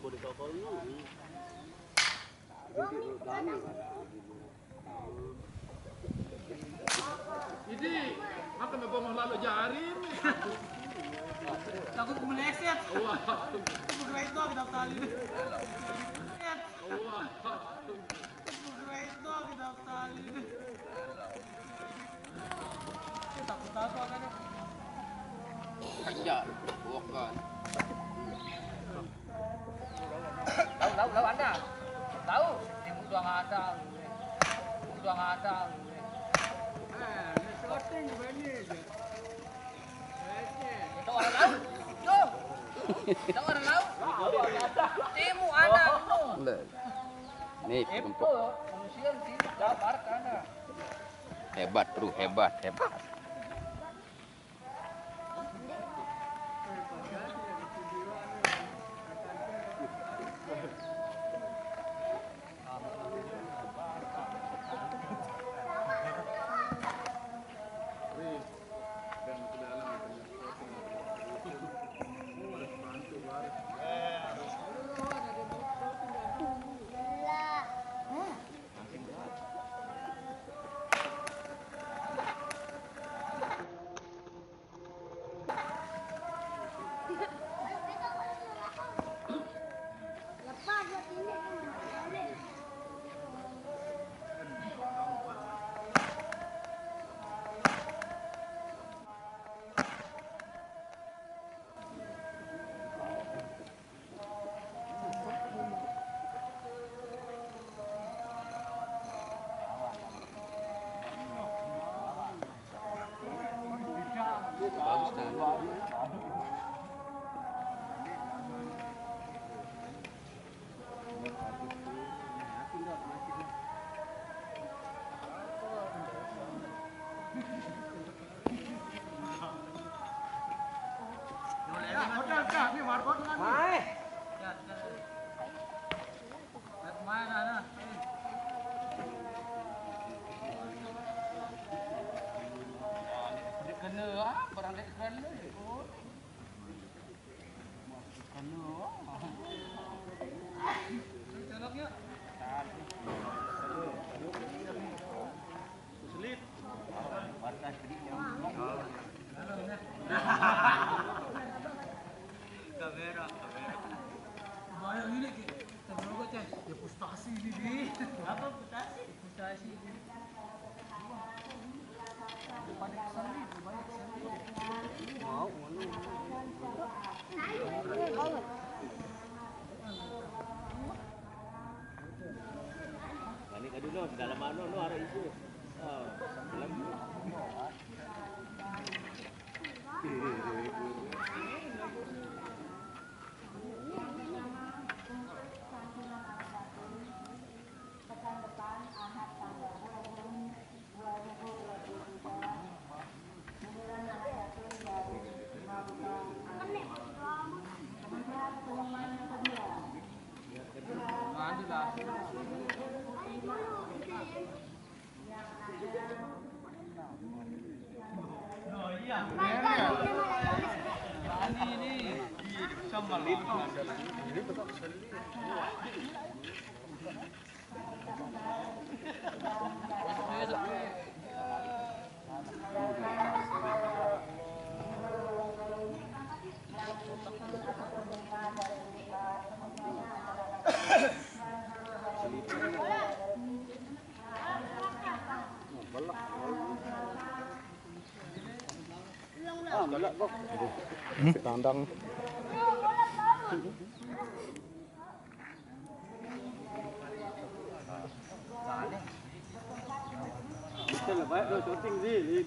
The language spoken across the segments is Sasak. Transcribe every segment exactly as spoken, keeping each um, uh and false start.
Ini makan bongol lalu jari nih. Takut meleset. Wah. Itu bergerak itu kita tali. Wah. Itu bergerak itu kita tali. Takut apa kan? Aja, bukan. Tahu, tahu, tahu Anda? Tahu? Ini udah ada. Udah ada. Eh, ini syuting begini aja. Itu orang laut. Tuh. Itu orang laut. Timu anak tuh. Nih, Itu manusia di gambar karena. Hebat, bro, hebat, hebat. Kena apa orang tak kena? Kamera, kamera. Bayang ini kita berapa cai? Ya frustasi ini di. Apa frustasi? Frustasi ini. Balik ke dulu, dalam mana no arah isu. Oh, dalam. Pekan depan, Ahad tanggal dua Juni dua ribu dua puluh tiga, giliran Ahad Zaitun dari Mabuka Alif. Kemudian pengumuman yang kedua, giliran Ahad Zaitun dari Mabuka Alif. Hmm? Tandang. Baik tu, syuting ni.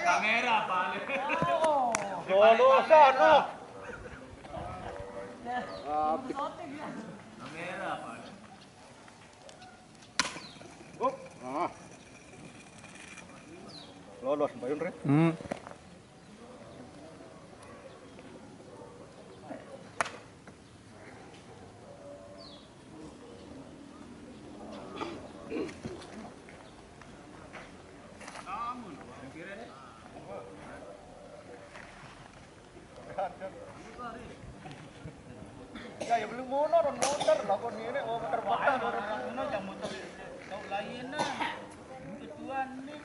Kamera, pale. Lolosan, no. Kamera, pale. Oh, ah. Lolos, Bayun, Re. Hmm. Ya, ya belum motor, motor lah kok ini, oh, motor, motor. Ono jam motor. Kau lain nah. Ketuan nih.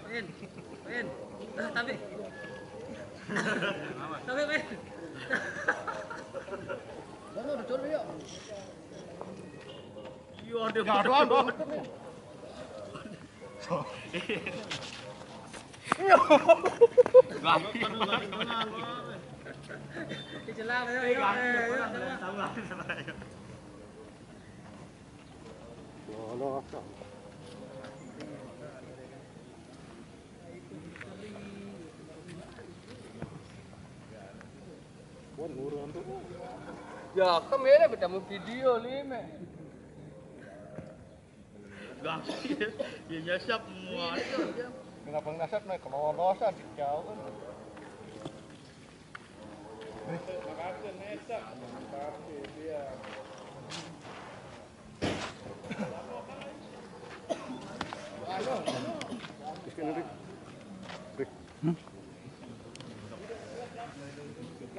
Pin, Pin. Ah, tapi. Tapi, Pin. Iya, ada. Ya, doang, doang. Dicelang, ayo, ayo, ayo, ayo, ayo. Ya, kan ini beda mau video, lime. Gak, ya nyasap semua. Kenapa nyasap, naik kelolosan, jauh kan.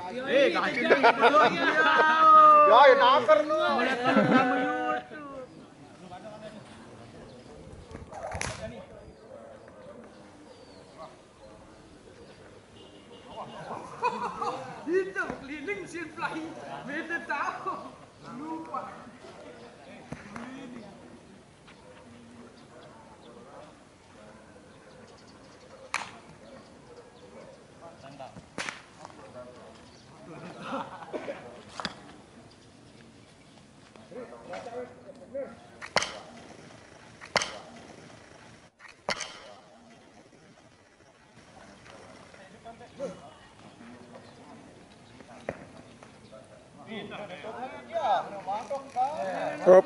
Eh, kaki lu gitu doang. Ya, ya naker lu. Itu keliling mesin flying. Beda tahu. Lupa. Op.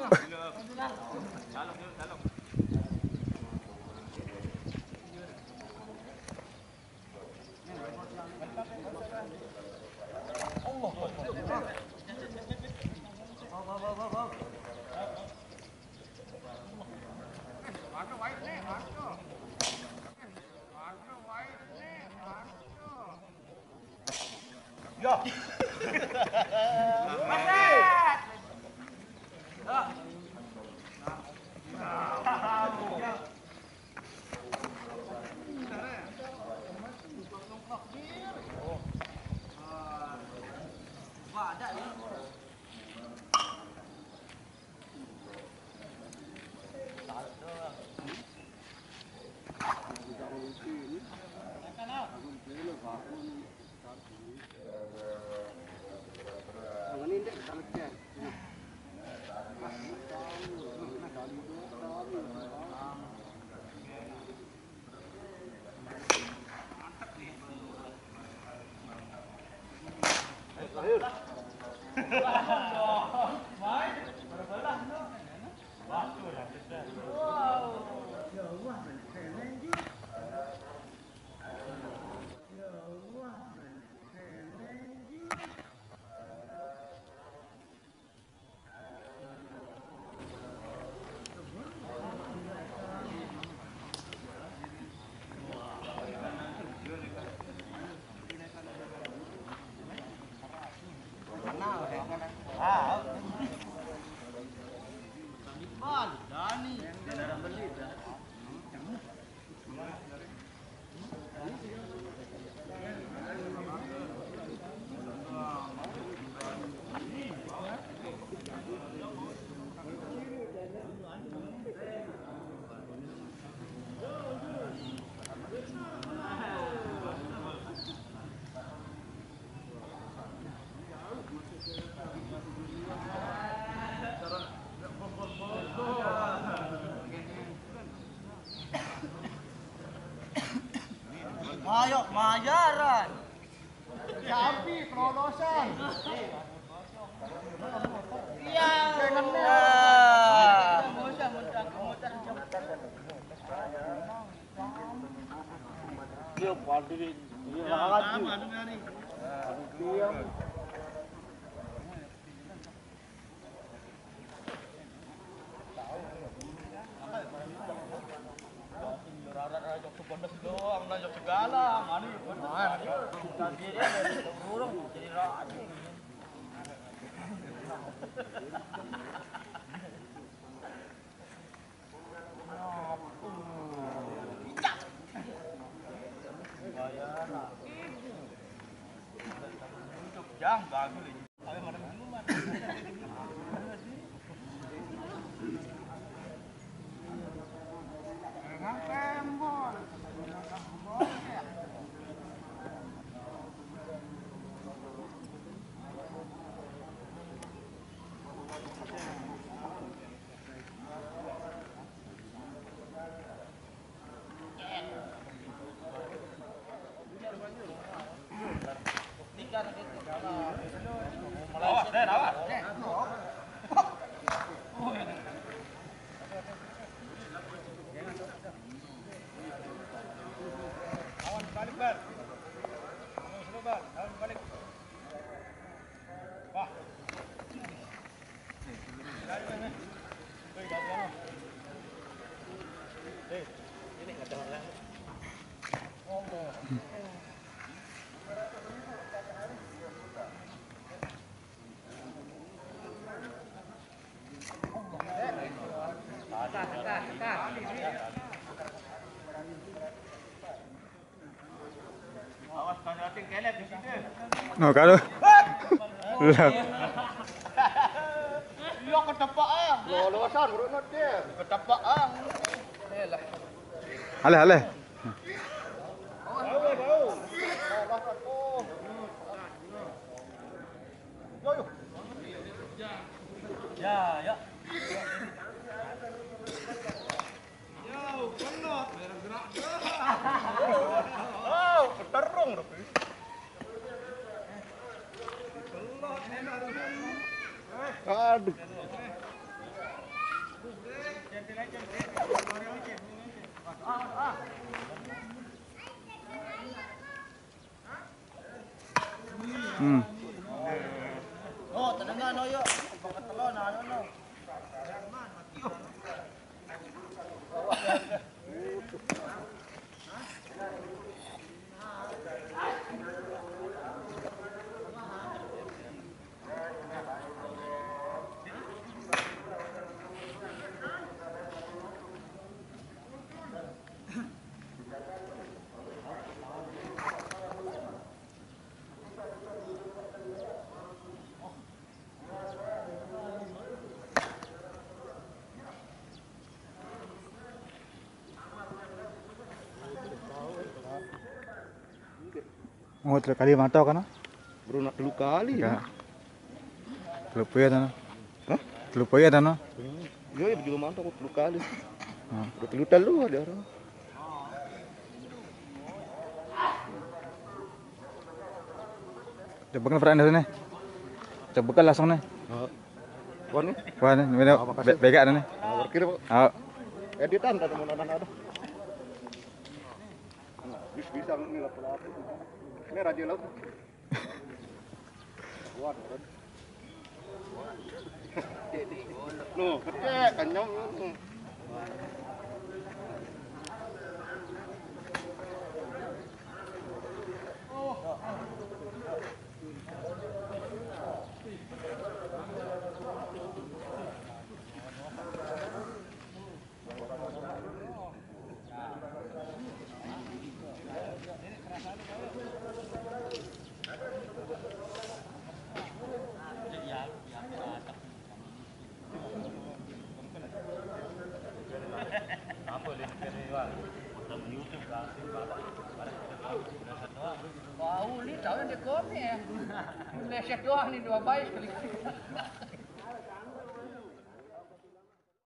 Ayo, majaran. Jampi, kelolosan. Iya. Jangan. Iya, padu. Iya, ya, lagi. Sama, anu, anu. Iya. Jang, bagus. No, kalau. Lah. Iya, kedepak, ah. Lolosan, urut dia. Kedepak, ah. Alah, alah. Yo, yo. Ya, ya. Oh, keterung, Robi. Aduh. Hmm. Oh, tenang, no, yuk. Pakai telur, nah, no, no. Mau telu kali mantau kan? Baru nak telu kali. Ya. Telu poya tano. Hah? Telu poya tano. Iya, iya, juga mantau aku telu kali. Udah telu telu ada orang. Coba kan pernah nih. Coba kan langsung nih. Wah nih. Wah nih, ini bega nih. Parkir, Pak. Oh. Editan ada mau nonton ada. Bisa bisa ini lah. Ini radio laut. Waduh. Loh, kecek kenyang. Wah, ini tahu yang dia kopi ya. Leset doang nih dua baik kali.